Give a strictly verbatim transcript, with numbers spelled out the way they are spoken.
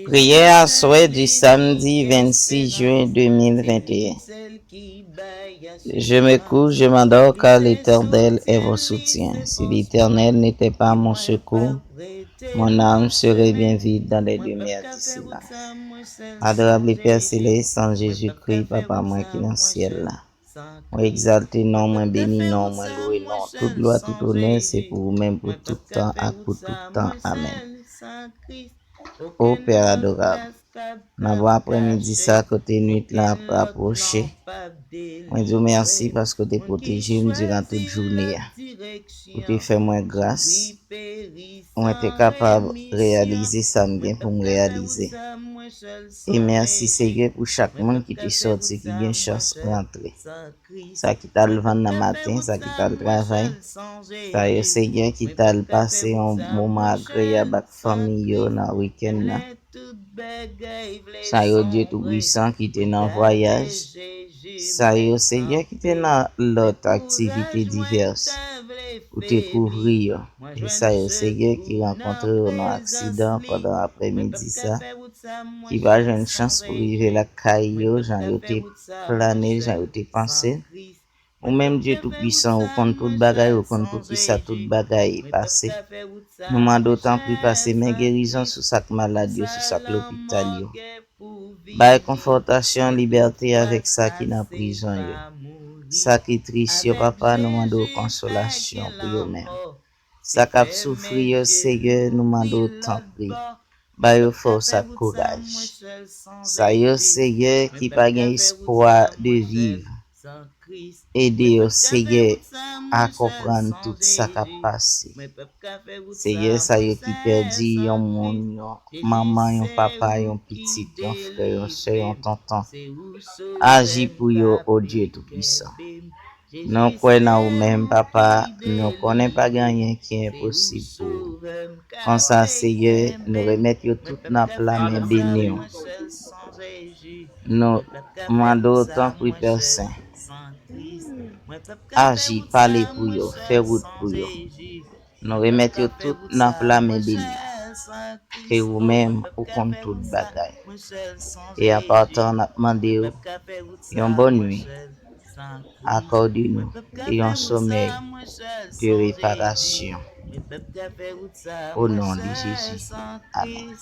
Prière aswè di samdi vennsis jen de mil venteyen. Je me couche, je m'endors, car l'Éternel est mon soutien. Si l'Éternel n'était pas mon secours, mon âme serait bien vide dans les demeures du silence. Adorable Père Céleste, an Jezikri, Papa mwen ki nan syèl la. Mwen egzalte non, mwen beni non, mwen lwe non. Tout glwa, tout onè, se pou ou menm, pou tout tan ak pou tout tan. Amèn. O Pè adorab, nan bon aprèmidi sa, kote nwit la ap rapwoche, mwen di w mèsi paske w te pwoteje m diran tout jounen an. Ou te fè mwen gras, mwen te kapab reyalize sa m gen pou m reyalize. E mèsi, Seyè, pou chak moun ki te sòti, ki gen chans rantre. Sa ki t al vann nan maten, sa ki t al travay, sa yo, Seyè, ki t al pase yon moman agreyab ak fanmi yo nan wikenn nan. Sa yo, Dye Toupisan, ki te nan vwayaj. Sa yo, Seyè, ki te nan lòt aktivite divès. Ou te kouvri yo. E sa yo, Seyè, ki rankontre yo nan aksidan pandan aprèmidi sa, ki pa jwenn chans pou rive lakay yo, jan yo te plane, jan yo te panse. Ou menm, Dye Toupisan, ou konn tout bagay, ou konn poukisa tout bagay pase. Nou mande w, tanpri, pase men gerizon sou sa k malad yo, sou sa k lopital yo. Bay konfòtasyon, libète avèk sa ki nan prizon yo. Sa ki tris yo, Papa, nou mande w konsolasyon pou yo menm. Sa k ap soufri yo, Seyè, nou mande w, tanpri, ba yo fòs ak kouraj. Sa yo, Seyè, ki pa gen espwa de viv, ede yo, Seyè, a konprann tout sa k ap pase. Seyè, sa yo ki pèdi yon moun, yon manman, yon papa, yon pitit, yon frè, yon sè, yon tonton, aji pou yo, o Dye Toupisan. Nou kwè nan ou menm, Papa. Nou konnen pa gen anyen ki enposib pou ou. Konsa, Seyè, nou remèt yo tout nan pla men beni w. Nou mande w, tanpri, Pè Sen, aji, pale pou yo, fè wout pou yo. Nou remèt yo tout nan pla men beni w. Ke ou menm, ou konn tout bagay. E an patan, n ap mande w yon bòn nuit. Accorde-nous un sommeil de réparation. Au nom de Jésus. Amen.